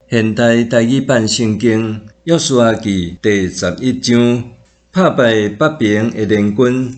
現代台語版聖經約書亞記第十一章，拍敗北爿的聯軍。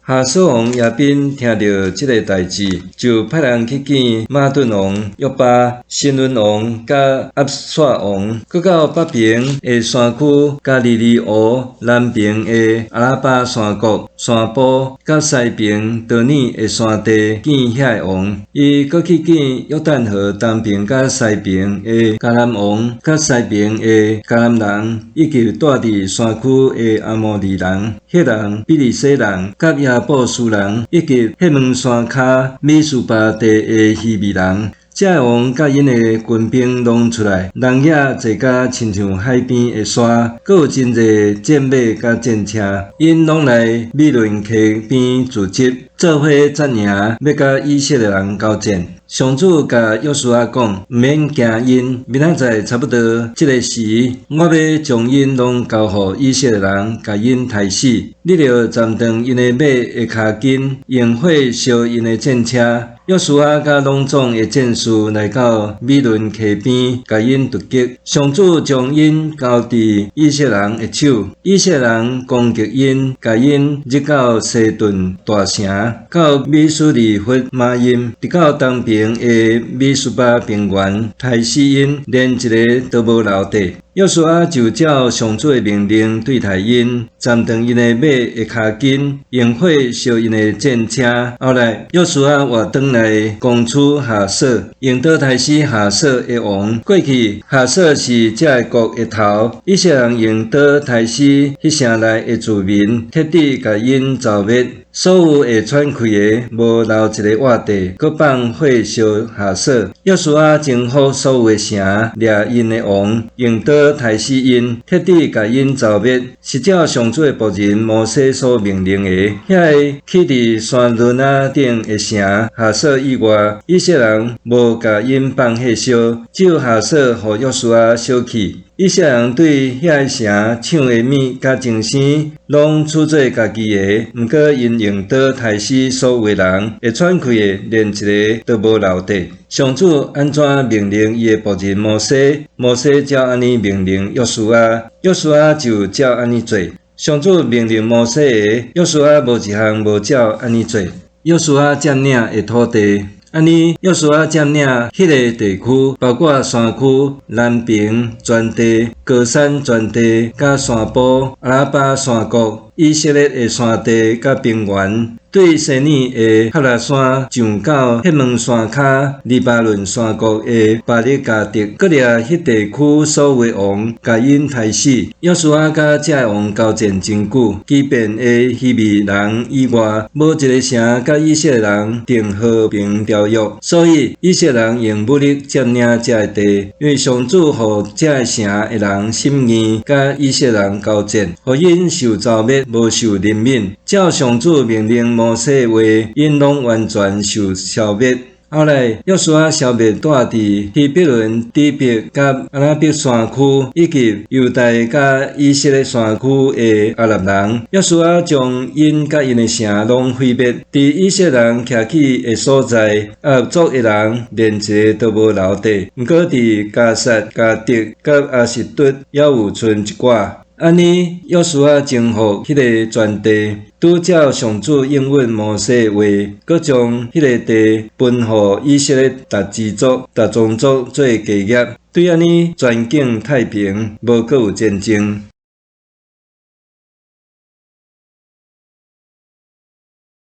哈瑣王耶賓聽著這个代誌，就派人去見瑪頓王約巴、伸崙王佮押煞王，閣到北爿的山區加利利湖南爿的阿拉巴山谷、山坡，佮西爿多爾的山地見遐个王。伊閣去見約旦河東爿佮西爿的迦南王，佮西爿的迦南人，以及住佇山區的阿摩利人、赫人、比利洗人、佮耶布斯人，以及黑門山跤米斯巴地的希未人。這个王佮𪜶的軍兵攏出來，人影濟甲親像海邊的沙，閣有真濟戰馬佮戰車，𪜶攏來米崙溪邊聚集，做伙紮營，欲佮以色列人交戰。上主共約書亞講：毋免驚𪜶，明仔載差不多這个時，我欲將𪜶攏交予以色列人，共𪜶刣死。你著斬斷𪜶的馬的跤筋，用火燒𪜶的戰車。約書亞佮攏總的戰士來到米崙溪邊，共𪜶突擊。上主將𪜶交佇以色列人的手，以色列人攻擊𪜶，共𪜶入到西頓大城，到米斯利弗瑪音，直到東爿的米斯巴平原，刣死𪜶，連一个都無留低。約書亞就照上主的命令對待𪜶，斬斷𪜶的馬的跤筋，用火燒𪜶的戰車。後來，約書亞活轉來攻取哈瑣，用刀刣死哈瑣的王。過去，哈瑣是這个國的頭，以色列人用刀刣死彼城內的住民，徹底共𪜶剿滅。所有會喘氣的，無留一个活的，閣放火燒哈瑣。約書亞征服所有的城，掠𪜶的王，用刀刣死𪜶，徹底共𪜶剿滅，是照上主的僕人摩西所命令的。遐个起佇山崙仔頂的城哈瑣以外，以色列人無共𪜶放火燒，只有哈瑣予約書亞燒去。以色列人對遐个城搶的物佮精牲，攏取做家己的。毋過𪜶用刀刣死所有的人，會喘氣的，連一个都無留低。上主按怎命令伊的僕人摩西，摩西照按呢命令約書亞，約書亞就照按呢做。上主命令摩西的，約書亞無一項無照按呢做。約書亞佔領的土地。按呢，約書亞佔領彼个地區，包括山區、南爿全地、高山全地、佮山坡、阿拉巴山谷、以色列的山地佮平原，對西爾的哈拉山上到黑門山跤黎巴嫩山谷的巴力迦得，閣掠彼地區所有的王，共𪜶刣死。約書亞佮這个王交戰真久，基遍的希未人以外，無一个城佮以色列人訂和平條約，所以以色列人用武力佔領這个地，因為上主予這个城的人心硬，佮以色列人交戰，予𪜶受剿滅，無受憐憫。照上主命令摩西的話，𪜶攏完全受消滅。後來，約書亞消滅住佇希伯崙、底別佮亞拿伯山區，以及猶大佮以色列山區的亞納人。約書亞將𪜶佮𪜶的城攏毀滅。佇以色列人徛起的所在，亞納族的人連一个都無留低。毋過佇迦薩、迦特佮亞實突，猶有賰一寡。按呢，約書亞征服彼个全地，拄照上主應允摩西的話，閣將彼个地分予以色列逐支族、逐宗族做家業。對按呢，全境太平，無閣有戰爭。